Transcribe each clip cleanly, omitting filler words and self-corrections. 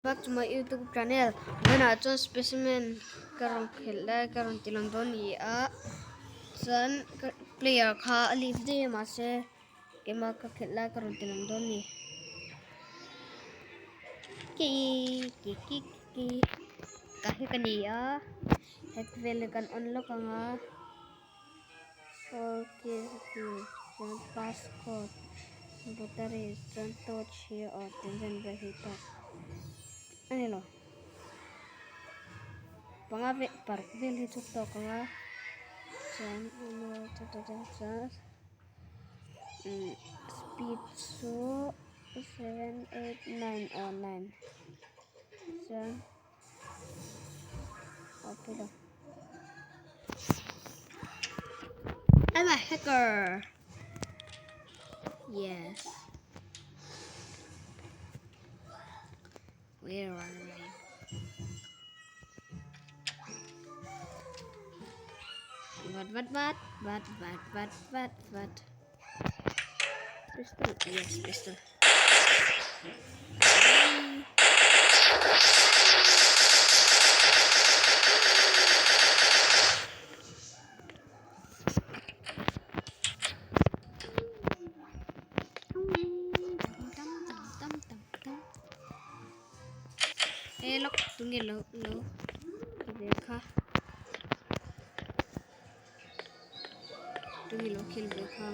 Back to my YouTube channel. Tunah chuan specimen ka rawn khelh lai ka rawn ti lang dawn ni a. Chuan player kha a leave daih a mahse keimah ka khelh lai ka rawn ti lang dawn ni. Ki ki ki ki ka hi ka ni a. Hack vel kan on lawk ang a. Okay chuan passcode battery chuan torch hi aw tin zen vel hi tawk a ni lo panga vel paruk vel hi chu tawk ang a chuan chuan speed chu 7 8 9 aw 9 chuan. I'm a hacker. Yes. Where are you? What, what, what, what, what, what, what, what? Pistol, yes, pistol. E lawk tunge lo lo ve kha. Tunge lo khel ve kha.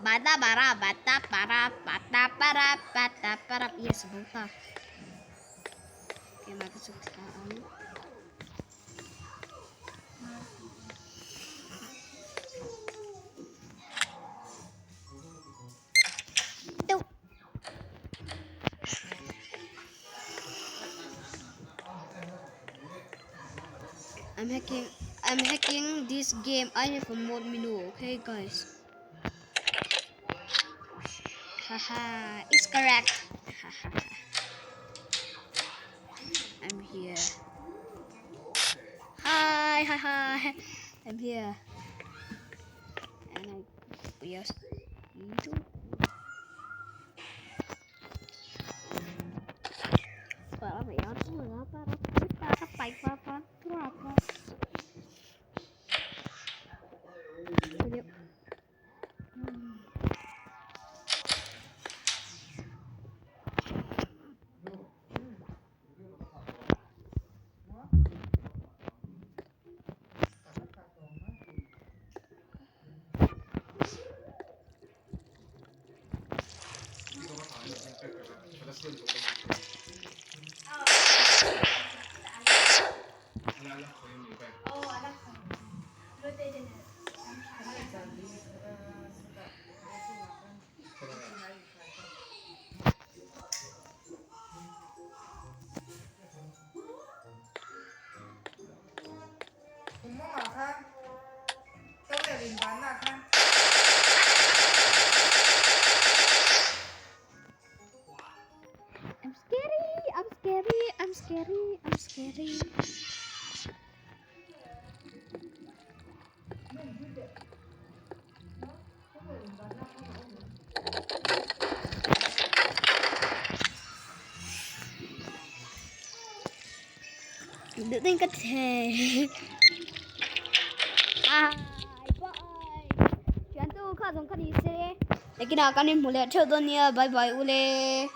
Bata bara bata para bata para bata para yes bo ta. Keimah ka chuk thla ang. I'm hacking I'm hacking this game. I have a mod menu, okay guys. Haha, it's correct. Haha. I'm here. Hi, hi, hi. I'm here. And I yes, you I'm scary, I'm scary, I'm scary, I'm scary. Tự tin có thể. Bye bye. Chuyển tu kha zong kha ni se. Lekin a kan in hmu leh theuh dawn nia. Bye bye ule.